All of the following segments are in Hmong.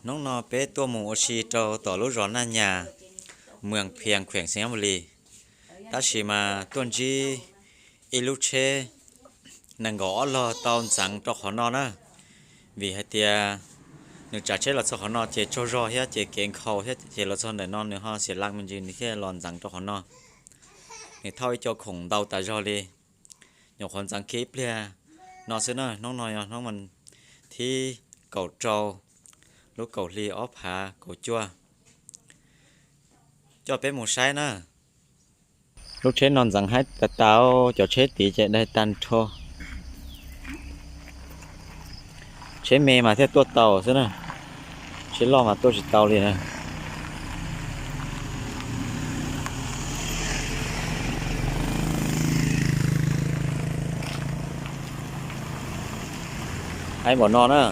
Hnub no peb tuaj mus ua si rau tom lub zos Naj Nyas, Muas Phias, khueem Xeev Lis, tab sis mas tuaj ntsib ib lub tsheb nees nkaum ob log tau ntxeev rau qhov no na, vim hais tias nws tsav tsheb los txog qhov no ces tsaug zog thiab ces kev nkhaus thiab ces los txog ntawm no nws ho xiam laj me ntsis nws thiaj los ntxeev rau qhov no. Nws thauj ib co khoom ntau tas zog li. Nyuam qhuav ntxeev kiag ib pliag no xwb na, hnub no yog hnub thib kaum rau lub kaum hli ob phav kaum cuaj. Coj peb mus saib na. Lub tsheb no ntxeev haib tas tas, cov tsheb tid ces daig tag nrho. Tsheb me mas thiaj tuaj tau xwb na, tsheb loj mas tuaj tsis tau li na. Haib npaum no na.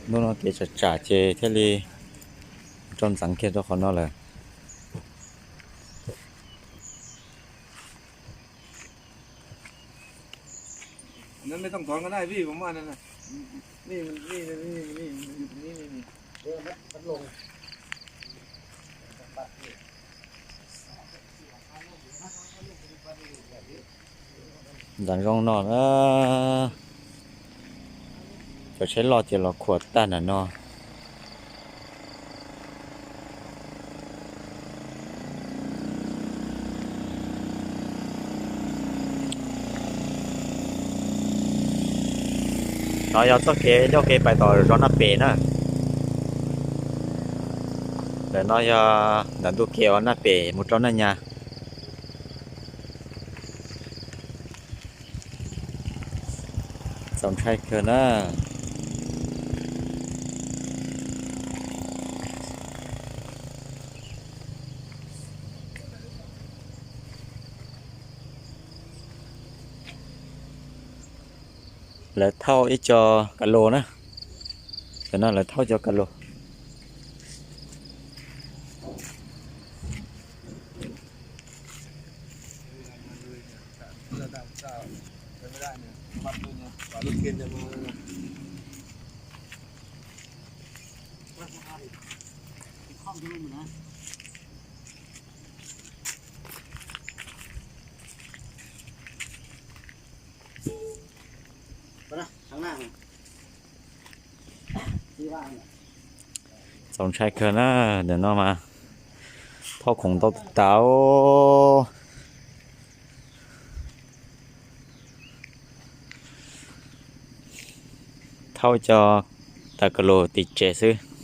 Hnub no kev tsam tsam ces thiaj li rau ntxeev kiag rau qhov no lawm. Ntxeev zoo no na, cov tsheb loj ces los khuam tag ntawm no. No yog txoj kev ncauj kev pais tom zos Naj Pem na. Ntawm no yog ntawm ntu kev uas Naj Pem mus rau Naj Nyas. Txaus ntshai kawg na. Lawv thauj ib co ka lus na. Tam no lawv thauj cov ka lus. Txaus ntshai kawg na, ntawm no mas thauj khoom ntau tas. Thauj cov ka lus tim tsev xwb.